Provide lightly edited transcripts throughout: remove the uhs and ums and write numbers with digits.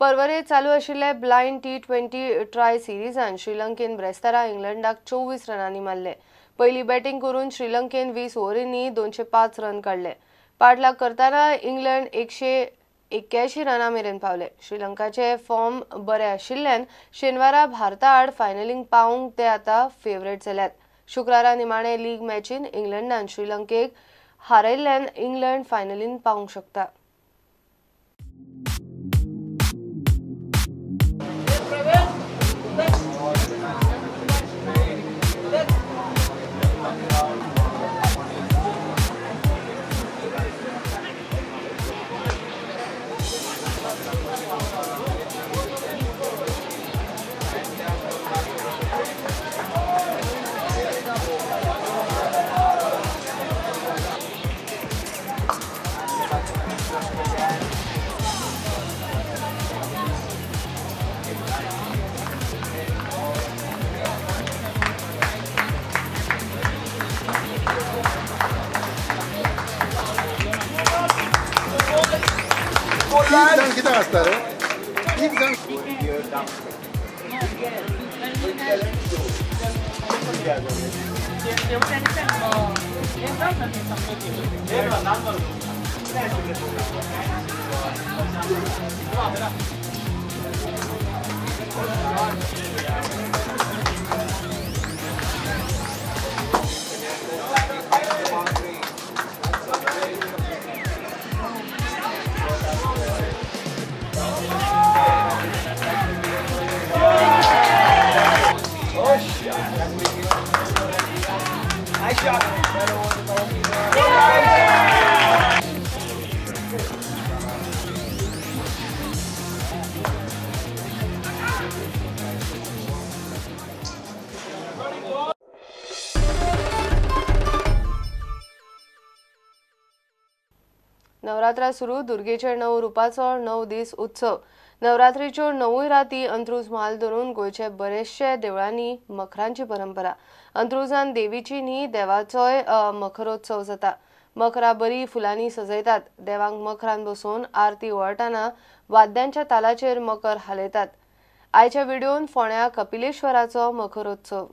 परवरे चालू आशिल्ले blind T20 try सिरीजान श्रीलंकेन ब्रेस्तारा इंग्लंडाक 24 रनांनी मारले. पयली बॅटिंग करून श्रीलंकेन 20 ओव्हरींनी 205 रन काडले. पाठलाग करतना इंग्लंड 181 रनां मेरेन पावले. श्रीलंकाचे फॉर्म बरे आशिल्ल्यान शेनवारा भारता आड फायनलींक पावंक ते आतां फेवरेट जाल्यात. शुक्रारा निमाणे लीग मॅचीन इंग्लंडान श्रीलंकेक हारयल्ल्यान इंग्लंड फायनलीन पावंक शकता. नवरात्रा सुरू. दुर्गेचे 9 रुपाचो 9 दीस उत्सव. नवरात्रीच्यो 9 राती अंत्रुज म्हाल धरून गोंयचे बरेचशे देवळांनी मखरांची परंपरा. अंत्रुजान देवीची न्ही देवाचोय मखरोत्सव जाता. मखरा बरी फुलांनी सजयतात. देवांक मखरान बसोवन आरती ओवाळटना वाद्यांच्या तालाचेर मकर हालयतात. आयच्या व्हिडियोन फोंड्या कपिलेश्वराचो मखरोत्सव.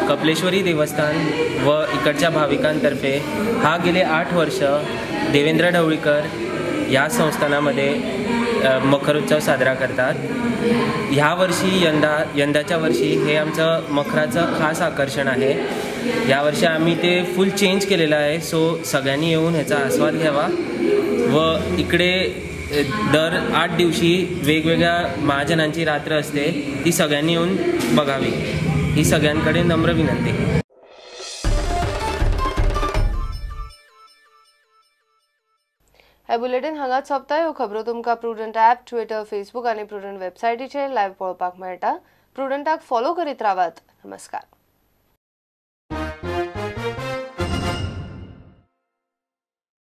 कपिलेश्वरी देवस्थान व इकडच्या भाविकांतर्फे हा गेले 8 वर्ष देवेंद्र ढवळीकर या संस्थानामध्ये मखरोत्सव साजरा करतात. ह्या वर्षी यंदाच्या वर्षी हे आमचं मखराचं खास आकर्षण आहे. यावर्षी आम्ही ते फुल चेंज केलेलं आहे. सो सगळ्यांनी येऊन ह्याचा आस्वाद घ्यावा व इकडे दर 8 दिवशी वेगवेगळ्या महाजनांची रात्र असते, ती सगळ्यांनी येऊन बघावी ही सगळ्यांकडे नम्र विनंती. हे बुलेटिन हांगाच सोंपता. ह्यो खबरो तुमकां प्रुडंट ॲप, ट्विटर, फेसबूक आनी प्रुडंट वेबसायटीचेर लायव्ह पळोवपाक मेळटा. प्रुडंटाक फॉलो करीत रावात. नमस्कार.